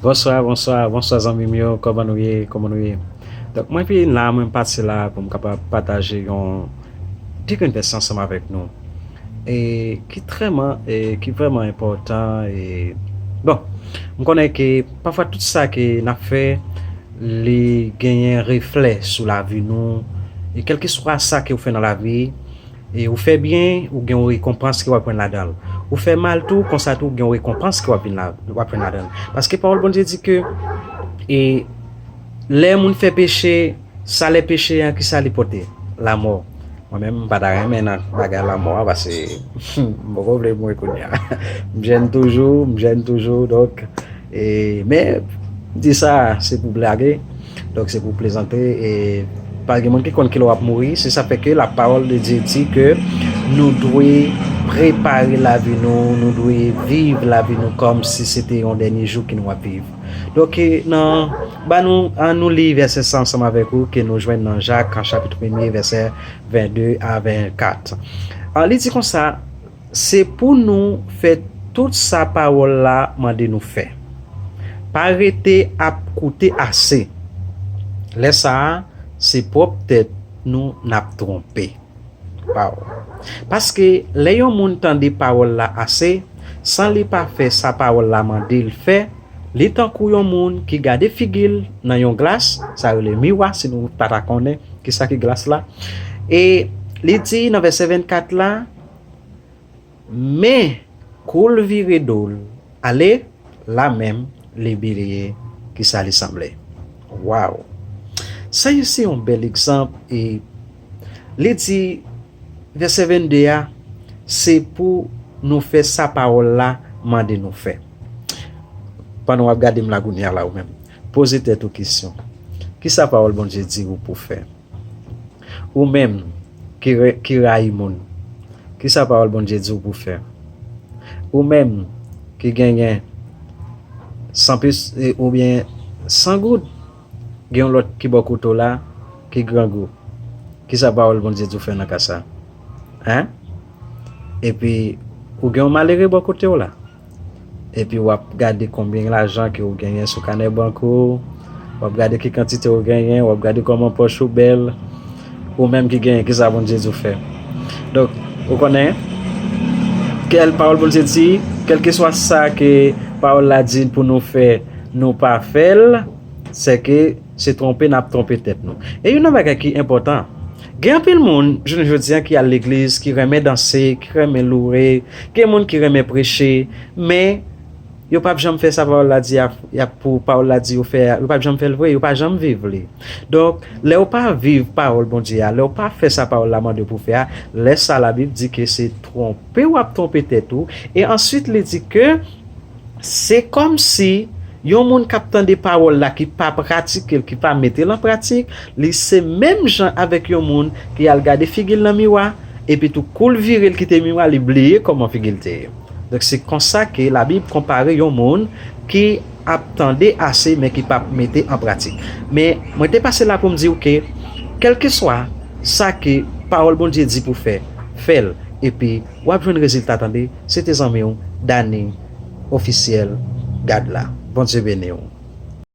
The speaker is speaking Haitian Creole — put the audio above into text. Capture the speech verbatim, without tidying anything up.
Bonswa, bonswa, bonswa zanmi m yo, kòman nou ye, kòman nou ye? Donk mwen vin la, mwen pase la pou m kapab pataje yon de grenn vèsè ansanm avèk nou. E ki trèman, e ki vrèman enpòtan, e bon, m konnen ke pafwa tout sa ke n ap fè, li genyen reflè sou lavi nou, e kèlkeswa sa ke w fè nan lavi, e ou fè byen, ou gen yon rekonpans ke w ap jwenn ladan l. Ou fè mal tou, konsa tou, ou gen yon rekonpans ke w ap vin la, w ap jwenn ladan l. Paske pawòl Bondye di ke, e lè moun fè peche, salè peche a, kisa li pote? Lanmò. Mwen menm, m pa ta renmen nan bagay lanmò a, paske m poko vle mouri kounye a. M jèn toujou, m jèn toujou, donk, e, men, di sa, se pou blage, donk se pou plezante, e pa gen moun ki konn kilè w ap mouri, se sa fè ke la pawòl de Dye di ke nou dwe prepare lavi nou, nou dwe viv lavi nou kòm si se te yon dènye jou ke nou ap viv. Donk, e, nan, ba nou, an nou li vèsè sa ansanm avèk ou ke nou jwenn nan Jak, chapit premye, vèsè vennde a vennkat. An, li di konsa, se pou nou fè tout sa pawòl la mande nou fè. Pa rete ap koute ase. Lè sa a, se pwòp tèt nou n ap twonpe. Waw. Paske lè yon moun tande pawòl la ase, san li pa fè sa pawòl la mande l fè, li tankou yon moun ki gade figi l nan yon glas, sa rele miwa, si nou pa ta konnen kisa ki glas la. E li di nan vèsè vennkat la, men kou l vire do l ale, la menm, li bliye kisa li sanble. Waw! Sa yo se yon bèl egzanp, e li di, vèsè vennde a, se pou nou fè sa pawòl la mande nou fè. Pandan w ap gade m la kounye a la, ou menm, poze tèt ou kesyon. Kisa pawòl Bondye di ou pou fè? Ou menm ki, re- ki rayi moun, kisa pawòl Bondye di w pou fè? Ou menm ki genyen san pis, e, oubyen san goud, gen yon lòt ki bò kote w la ki grangou, kisa pawòl Bondye di w fè nan ka sa? Hein? Epi, ou gen yon malere bò kote w la. Epi w ap gade konbyen lajan ke w genyen sou kanè bank ou, w ap gade ki kantite w genyen, w ap gade kòman pòch ou bèl, ou menm ki genyen, kisa Bondye di w fè? Donk, ou konnen, kèl pawòl Bondye di, kèlkeswa sa ke pawòl la di pou nou fè, nou pa fè l, sèke se twonpe n ap twonpe tèt nou. E youn nan bagay ki enpòtan, gen anpil moun, jounen jodi a, ki al legliz, ki renmen danse, ki renmen loure, gen moun ki renmen preche, men yo p ap janm fè sa pawòl la di a, y ap pou pawòl la di yo fè a, yo p ap janm fè l vre, yo pa janm viv li. Donk, lè w pa viv pawòl Bondye a, lè w pa fè sa pawòl la mande w pou fè a, lè sa Labib di ke se twonpe w ap twonpe tèt ou, e answit li di ke se kòmsi yon moun k ap tande pawòl la ki pa pratike l, ki pa mete l an pratik, li se menm jan avèk yon moun ki al gade figi l nan miwa, epi tou kou l vire l kite miwa, li bliye kòman figi l te ye. Donk se konsa ke Labib konpare yon moun ki ap tande ase men ki p ap mete an pratik. Men mwen te pase la pou m di w ke kèlkeswa sa ke pawòl Bondye di pou fè, fè l, epi w ap jwenn rezilta, tande. Se te zanmi w, Dany Ofisyèl, Gad la. Bondye beni w.